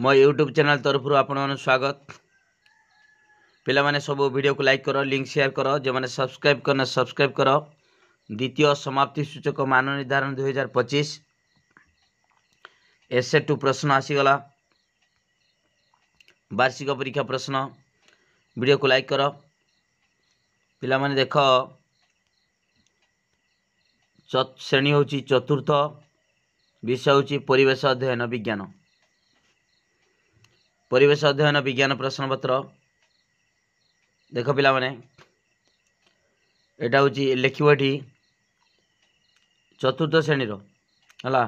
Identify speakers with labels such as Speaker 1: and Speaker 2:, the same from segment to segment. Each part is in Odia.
Speaker 1: ମୋ ୟୁଟ୍ୟୁବ୍ ଚ୍ୟାନେଲ୍ ତରଫରୁ ଆପଣମାନଙ୍କୁ ସ୍ୱାଗତ। ପିଲାମାନେ, ସବୁ ଭିଡ଼ିଓକୁ ଲାଇକ୍ କର, ଲିଙ୍କ୍ ସେୟାର କର। ଯେଉଁମାନେ ସବସ୍କ୍ରାଇବ୍ କରିନ, ସବସ୍କ୍ରାଇବ୍ କର। ଦ୍ୱିତୀୟ ସମାପ୍ତି ସୂଚକ ମାନ ନିର୍ଦ୍ଧାରଣ 2025 ଏସଏ 2 ପ୍ରଶ୍ନ ଆସିଗଲା, ବାର୍ଷିକ ପରୀକ୍ଷା ପ୍ରଶ୍ନ। ଭିଡ଼ିଓକୁ ଲାଇକ୍ କର। ପିଲାମାନେ ଦେଖ, ଶ୍ରେଣୀ ହେଉଛି ଚତୁର୍ଥ, ବିଷୟ ହେଉଛି ପରିବେଶ ଅଧ୍ୟୟନ ବିଜ୍ଞାନ। ପରିବେଶ ଅଧ୍ୟୟନ ବିଜ୍ଞାନ ପ୍ରଶ୍ନପତ୍ର ଦେଖ ପିଲାମାନେ। ଏଇଟା ହେଉଛି, ଲେଖିବ ଏଠି ଚତୁର୍ଥ ଶ୍ରେଣୀର ହେଲା,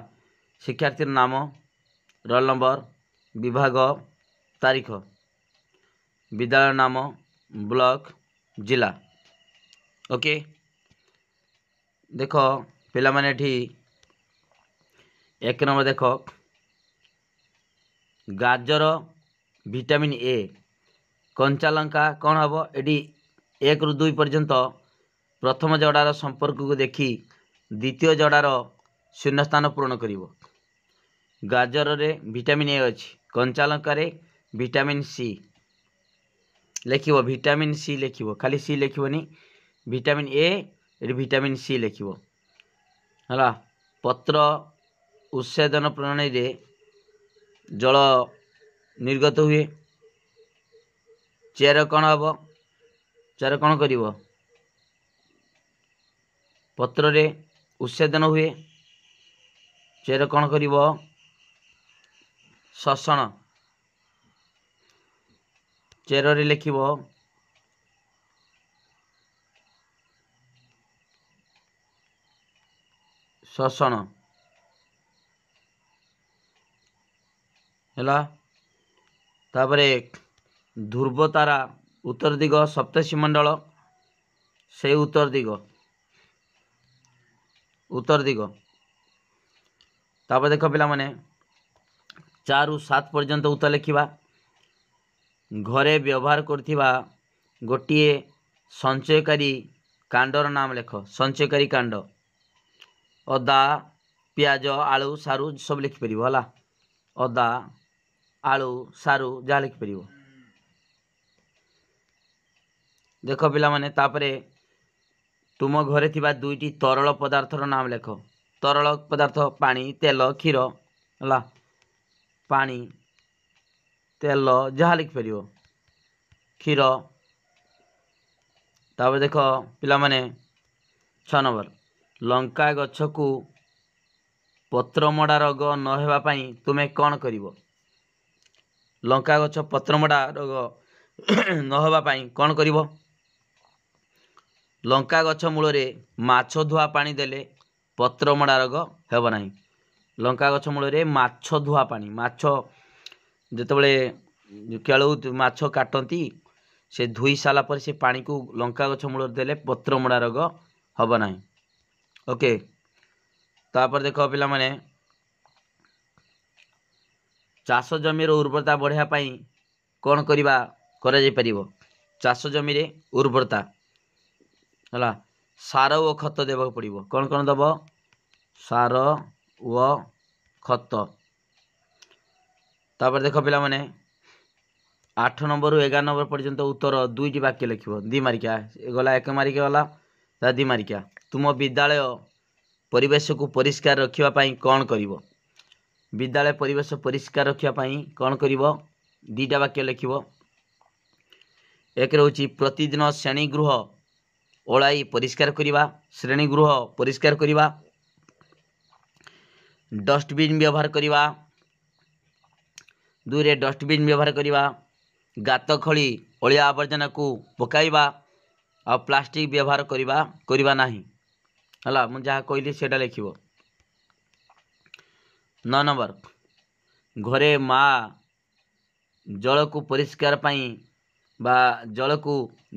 Speaker 1: ଶିକ୍ଷାର୍ଥୀର ନାମ, ରୋଲ୍ ନମ୍ବର, ବିଭାଗ, ତାରିଖ, ବିଦ୍ୟାଳୟ ନାମ, ବ୍ଲକ, ଜିଲ୍ଲା। ଓକେ, ଦେଖ ପିଲାମାନେ, ଏଠି 1 ନମ୍ବର ଦେଖ। ଗାଜର ଭିଟାମିନ୍ ଏ, କଞ୍ଚା ଲଙ୍କା କ'ଣ ହେବ? ଏଠି 1ରୁ 2 ପର୍ଯ୍ୟନ୍ତ ପ୍ରଥମ ଯୋଡ଼ାର ସମ୍ପର୍କକୁ ଦେଖି ଦ୍ୱିତୀୟ ଯୋଡ଼ାର ଶୂନ୍ୟସ୍ଥାନ ପୂରଣ କରିବ। ଗାଜରରେ ଭିଟାମିନ୍ ଏ ଅଛି, କଞ୍ଚା ଲଙ୍କାରେ ଭିଟାମିନ୍ ସି ଲେଖିବ। ଭିଟାମିନ୍ ସି ଲେଖିବ, ଖାଲି ସି ଲେଖିବନି। ଭିଟାମିନ୍ ଏ, ଏଠି ଭିଟାମିନ୍ ସି ଲେଖିବ। ହେଲା, ପତ୍ର ଉତ୍ସେଚନ ପ୍ରଣାଳୀରେ ଜଳ ନିର୍ଗତ ହୁଏ। ଚେର କ'ଣ ହେବ? ଚେର କ'ଣ କରିବ? ପତ୍ରରେ ଉତ୍ସେଚନ ହୁଏ। ଚେର କ'ଣ କରିବ? ଶୋଷଣ। ଚେରରେ ଲେଖିବ ଶୋଷଣ। ହେଲା, ତାପରେ ଧ୍ରୁବ ତାରା ଉତ୍ତର ଦିଗ, ସପ୍ତର୍ଷିମଣ୍ଡଳ ସେଇ ଉତ୍ତର ଦିଗ, ଉତ୍ତର ଦିଗ। ତାପରେ ଦେଖ ପିଲାମାନେ, 4ରୁ 7 ପର୍ଯ୍ୟନ୍ତ ଉତ୍ତର ଲେଖିବା। ଘରେ ବ୍ୟବହାର କରୁଥିବା ଗୋଟିଏ ସଞ୍ଚୟକାରୀ କାଣ୍ଡର ନାମ ଲେଖ। ସଞ୍ଚୟକାରୀ କାଣ୍ଡ, ଅଦା, ପିଆଜ, ଆଳୁ, ସାରୁ ସବୁ ଲେଖିପାରିବ। ହେଲା, ଅଦା, ଆଳୁ, ସାରୁ ଯାହା ଲେଖିପାରିବ। ଦେଖ ପିଲାମାନେ, ତାପରେ ତୁମ ଘରେ ଥିବା ଦୁଇଟି ତରଳ ପଦାର୍ଥର ନାମ ଲେଖ। ତରଳ ପଦାର୍ଥ ପାଣି, ତେଲ, କ୍ଷୀର। ହେଲା, ପାଣି, ତେଲ ଯାହା ଲେଖିପାରିବ, କ୍ଷୀର। ତାପରେ ଦେଖ ପିଲାମାନେ, 6 ନମ୍ବର, ଲଙ୍କା ଗଛକୁ ପତ୍ରମୋଡ଼ା ରୋଗ ନ ହେବା ପାଇଁ ତୁମେ କ'ଣ କରିବ? ଲଙ୍କା ଗଛ ପତ୍ରମୋଡ଼ା ରୋଗ ନ ହେବା ପାଇଁ କ'ଣ କରିବ? ଲଙ୍କା ଗଛ ମୂଳରେ ମାଛ ଧୁଆ ପାଣି ଦେଲେ ପତ୍ରମୋଡ଼ା ରୋଗ ହେବ ନାହିଁ। ଲଙ୍କା ଗଛ ମୂଳରେ ମାଛ ଧୁଆ ପାଣି, ମାଛ ଯେତେବେଳେ କେଳଉ ମାଛ କାଟନ୍ତି, ସେ ଧୋଇ ସାରିଲା ପରେ ସେ ପାଣିକୁ ଲଙ୍କା ଗଛ ମୂଳରେ ଦେଲେ ପତ୍ରମୋଡ଼ା ରୋଗ ହେବ ନାହିଁ। ଓକେ, ତାପରେ ଦେଖ ପିଲାମାନେ, ଚାଷ ଜମିର ଉର୍ବରତା ବଢ଼ାଇବା ପାଇଁ କ'ଣ କରିବା କରାଯାଇପାରିବ? ଚାଷ ଜମିରେ ଉର୍ବରତା ହେଲା, ସାର ଓ ଖତ ଦେବାକୁ ପଡ଼ିବ। କ'ଣ କ'ଣ ଦେବ? ସାର ଓ ଖତ। ତାପରେ ଦେଖ ପିଲାମାନେ, 8 ନମ୍ବରରୁ 11 ନମ୍ବର ପର୍ଯ୍ୟନ୍ତ ଉତ୍ତର ଦୁଇଟି ବାକ୍ୟ ଲେଖିବ, 2 ମାରିକିଆ ଗଲା, 1 ମାରିକିଆ ଗଲା, ତା 2 ମାରିକିଆ। ତୁମ ବିଦ୍ୟାଳୟ ପରିବେଶକୁ ପରିଷ୍କାର ରଖିବା ପାଇଁ କ'ଣ କରିବ? ବିଦ୍ୟାଳୟ ପରିବେଶ ପରିଷ୍କାର ରଖିବା ପାଇଁ କ'ଣ କରିବ? 2ଟା ବାକ୍ୟ ଲେଖିବ। 1 ରହୁଛି, ପ୍ରତିଦିନ ଶ୍ରେଣୀଗୃହ ଓଳାଇ ପରିଷ୍କାର କରିବା, ଶ୍ରେଣୀଗୃହ ପରିଷ୍କାର କରିବା, ଡଷ୍ଟବିନ୍ ବ୍ୟବହାର କରିବା। 2ରେ ଡଷ୍ଟବିନ୍ ବ୍ୟବହାର କରିବା, ଗାତ ଖୋଳି ଅଳିଆ ଆବର୍ଜନାକୁ ପକାଇବା ଆଉ ପ୍ଲାଷ୍ଟିକ୍ ବ୍ୟବହାର କରିବା ନାହିଁ। ହେଲା, ମୁଁ ଯାହା କହିଲି ସେଇଟା ଲେଖିବ। 9 ନମ୍ବର, ଘରେ ମା ଜଳକୁ ପରିଷ୍କାର ପାଇଁ ବା ଜଳକୁ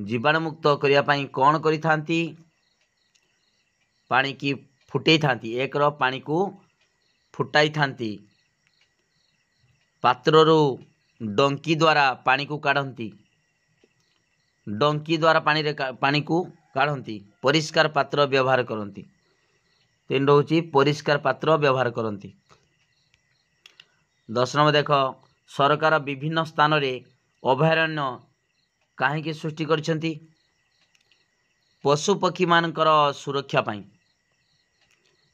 Speaker 1: ଜୀବାଣୁମୁକ୍ତ କରିବା ପାଇଁ କ'ଣ କରିଥାନ୍ତି? ପାଣିକି ଫୁଟେଇଥାନ୍ତି। 1ର ପାଣିକୁ ଫୁଟାଇଥାନ୍ତି। ପାତ୍ରରୁ ଡଙ୍କି ଦ୍ୱାରା ପାଣିକୁ କାଢ଼ନ୍ତି, ଡଙ୍କି ଦ୍ୱାରା ପାଣିରେ ପାଣିକୁ କାଢ଼ନ୍ତି। ପରିଷ୍କାର ପାତ୍ର ବ୍ୟବହାର କରନ୍ତି। 3 ରହୁଛି, ପରିଷ୍କାର ପାତ୍ର ବ୍ୟବହାର କରନ୍ତି। 10 ନମ୍ବର ଦେଖ, ସରକାର ବିଭିନ୍ନ ସ୍ଥାନରେ ଅଭୟାରଣ୍ୟ କାହିଁକି ସୃଷ୍ଟି କରିଛନ୍ତି? ପଶୁପକ୍ଷୀମାନଙ୍କର ସୁରକ୍ଷା ପାଇଁ,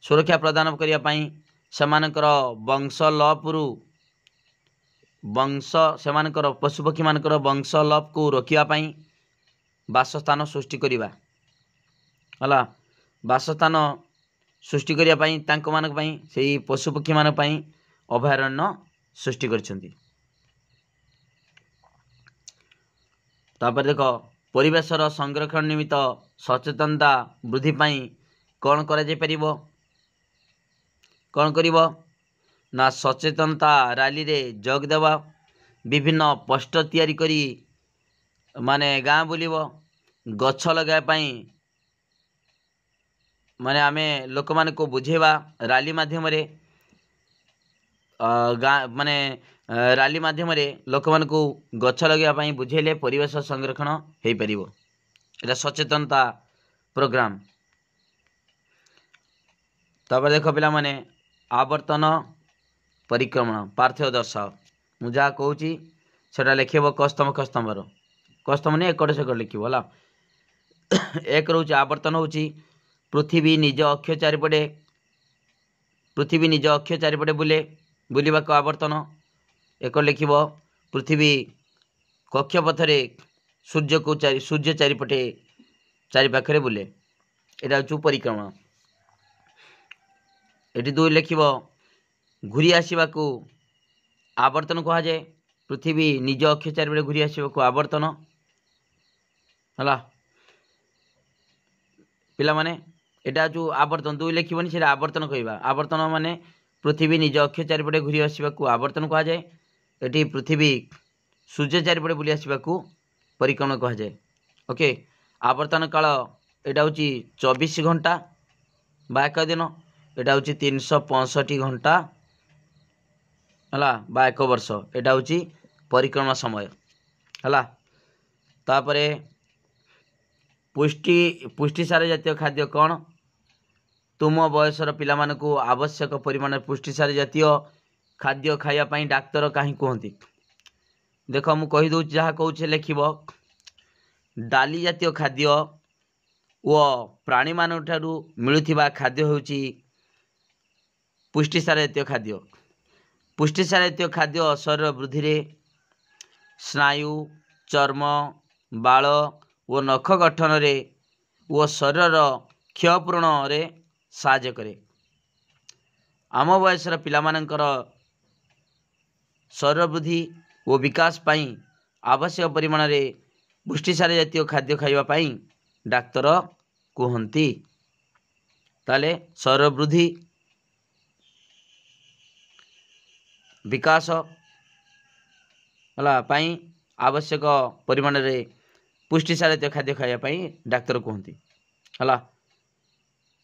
Speaker 1: ସୁରକ୍ଷା ପ୍ରଦାନ କରିବା ପାଇଁ, ସେମାନଙ୍କର ବଂଶ ଲପରୁ ବଂଶ ସେମାନଙ୍କର ପଶୁପକ୍ଷୀମାନଙ୍କର ବଂଶ ଲପକୁ ରୋକିବା ପାଇଁ ବାସସ୍ଥାନ ସୃଷ୍ଟି କରିବା ହେଲା। ବାସସ୍ଥାନ ସୃଷ୍ଟି କରିବା ପାଇଁ ତାଙ୍କମାନଙ୍କ ପାଇଁ, ସେଇ ପଶୁପକ୍ଷୀମାନଙ୍କ ପାଇଁ ଅଭୟାରଣ୍ୟ ସୃଷ୍ଟି କରିଛନ୍ତି। ତାପରେ ଦେଖ, ପରିବେଶର ସଂରକ୍ଷଣ ନିମିତ୍ତ ସଚେତନତା ବୃଦ୍ଧି ପାଇଁ କ'ଣ କରାଯାଇପାରିବ? କ'ଣ କରିବ ନା, ସଚେତନତା ରାଲିରେ ଯୋଗ ଦେବା, ବିଭିନ୍ନ ପୋଷ୍ଟର ତିଆରି କରି ମାନେ ଗାଁ ବୁଲିବ, ଗଛ ଲଗାଇବା ପାଇଁ ମାନେ ଆମେ ଲୋକମାନଙ୍କୁ ବୁଝେଇବା ରାଲି ମାଧ୍ୟମରେ, ଗାଁ ମାନେ ରାଲି ମାଧ୍ୟମରେ ଲୋକମାନଙ୍କୁ ଗଛ ଲଗାଇବା ପାଇଁ ବୁଝେଇଲେ ପରିବେଶ ସଂରକ୍ଷଣ ହେଇପାରିବ। ଏଇଟା ସଚେତନତା ପ୍ରୋଗ୍ରାମ। ତାପରେ ଦେଖ ପିଲାମାନେ, ଆବର୍ତ୍ତନ ପରିକ୍ରମଣ ପାର୍ଥକ୍ୟ ଦର୍ଶାଅ। ମୁଁ ଯାହା କହୁଛି ସେଟା ଲେଖିବ କସ୍ତମ କସ୍ତମର କସ୍ତମ ନେଇ ଏକଟ ସେକଟ ଲେଖିବ ହେଲା। ଏକ ରହୁଛି ଆବର୍ତ୍ତନ ହେଉଛି ପୃଥିବୀ ନିଜ ଅକ୍ଷ ଚାରିପଟେ, ପୃଥିବୀ ନିଜ ଅକ୍ଷ ଚାରିପଟେ ବୁଲେ, ବୁଲିବାକୁ ଆବର୍ତ୍ତନ। ଏକ ଲେଖିବ ପୃଥିବୀ କକ୍ଷପଥରେ ସୂର୍ଯ୍ୟକୁ ସୂର୍ଯ୍ୟ ଚାରିପଟେ ଚାରିପାଖରେ ବୁଲେ, ଏଇଟା ହେଉଛି ପରିକ୍ରମଣ। ଏଠି ଦୁଇ ଲେଖିବ ଘୁରି ଆସିବାକୁ ଆବର୍ତ୍ତନ କୁହାଯାଏ। ପୃଥିବୀ ନିଜ ଅକ୍ଷ ଚାରିପଟେ ଘୁରି ଆସିବାକୁ ଆବର୍ତ୍ତନ ହେଲା। ପିଲାମାନେ ଏଇଟା ଯେଉଁ ଆବର୍ତ୍ତନ ଦୁଇ ଲେଖିବନି, ସେଇଟା ଆବର୍ତ୍ତନ କହିବା। ଆବର୍ତ୍ତନ ମାନେ ପୃଥିବୀ ନିଜ ଅକ୍ଷ ଚାରିପଟେ ଘୁରି ଆସିବାକୁ ଆବର୍ତ୍ତନ କୁହାଯାଏ। ଏଠି ପୃଥିବୀ ସୂର୍ଯ୍ୟ ଚାରିପଟେ ବୁଲି ଆସିବାକୁ ପରିକ୍ରମଣ କୁହାଯାଏ। ଓକେ, ଆବର୍ତ୍ତନ କାଳ ଏଇଟା ହେଉଛି 24 ଘଣ୍ଟା ବା ଏକ ଦିନ, ଏଇଟା ହେଉଛି 365 ଘଣ୍ଟା ହେଲା ବା ଏକ ବର୍ଷ। ଏଇଟା ହେଉଛି ପରିକ୍ରମା ସମୟ ହେଲା। ତାପରେ ପୁଷ୍ଟିସାର ଜାତୀୟ ଖାଦ୍ୟ କ'ଣ? ତୁମ ବୟସର ପିଲାମାନଙ୍କୁ ଆବଶ୍ୟକ ପରିମାଣରେ ପୁଷ୍ଟିସାର ଜାତୀୟ ଖାଦ୍ୟ ଖାଇବା ପାଇଁ ଡାକ୍ତର କାହିଁ କୁହନ୍ତି? ଦେଖ ମୁଁ କହିଦେଉଛି, ଯାହା କହୁଛି ଲେଖିବ। ଡାଲି ଜାତୀୟ ଖାଦ୍ୟ ଓ ପ୍ରାଣୀମାନଙ୍କ ଠାରୁ ମିଳୁଥିବା ଖାଦ୍ୟ ହେଉଛି ପୁଷ୍ଟିସାର ଜାତୀୟ ଖାଦ୍ୟ। ପୁଷ୍ଟିସାର ଜାତୀୟ ଖାଦ୍ୟ ଶରୀର ବୃଦ୍ଧିରେ, ସ୍ନାୟୁ, ଚର୍ମ, ବାଳ ଓ ନଖ ଗଠନରେ ଓ ଶରୀରର କ୍ଷୟପୂରଣରେ ସାହାଯ୍ୟ କରେ। ଆମ ବୟସର ପିଲାମାନଙ୍କର ଶରୀର ବୃଦ୍ଧି ଓ ବିକାଶ ପାଇଁ ଆବଶ୍ୟକ ପରିମାଣରେ ପୁଷ୍ଟିସାର ଜାତୀୟ ଖାଦ୍ୟ ଖାଇବା ପାଇଁ ଡାକ୍ତର କୁହନ୍ତି। ତାହେଲେ ଶରୀର ବୃଦ୍ଧି, ବିକାଶ ହେଲା ପାଇଁ ଆବଶ୍ୟକ ପରିମାଣରେ ପୁଷ୍ଟିସାର ଜାତୀୟ ଖାଦ୍ୟ ଖାଇବା ପାଇଁ ଡାକ୍ତର କୁହନ୍ତି ହେଲା।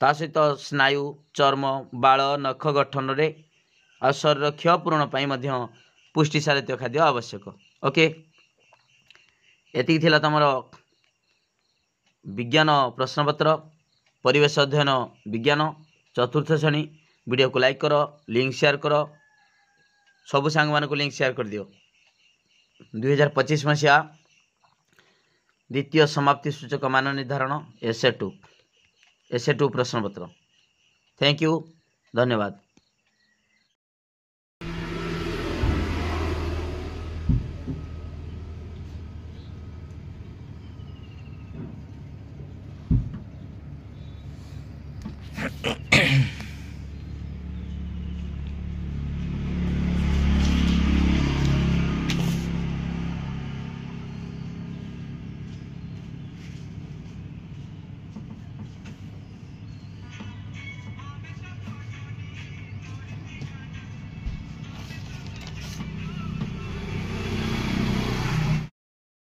Speaker 1: ତା ସହିତ ସ୍ନାୟୁ, ଚର୍ମ, ବାଳ, ନଖ ଗଠନରେ ଆଉ ଶରୀର କ୍ଷୟ ପୂରଣ ପାଇଁ ମଧ୍ୟ ପୁଷ୍ଟିସାର ଜାତୀୟ ଖାଦ୍ୟ ଆବଶ୍ୟକ। ଓକେ, ଏତିକି ଥିଲା ତୁମର ବିଜ୍ଞାନ ପ୍ରଶ୍ନପତ୍ର, ପରିବେଶ ଅଧ୍ୟୟନ ବିଜ୍ଞାନ ଚତୁର୍ଥ ଶ୍ରେଣୀ। ଭିଡ଼ିଓକୁ ଲାଇକ୍ କର, ଲିଙ୍କ ସେୟାର କର, ସବୁ ସାଙ୍ଗମାନଙ୍କୁ ଲିଙ୍କ ସେୟାର କରିଦିଅ। 2025 ମସିହା ଦ୍ୱିତୀୟ ସମାପ୍ତି ସୂଚକ ମାନ ନିର୍ଦ୍ଧାରଣ ଏସ୍ ଏ ଟୁ ପ୍ରଶ୍ନପତ୍ର। Thank you, ଧନ୍ୟବାଦ।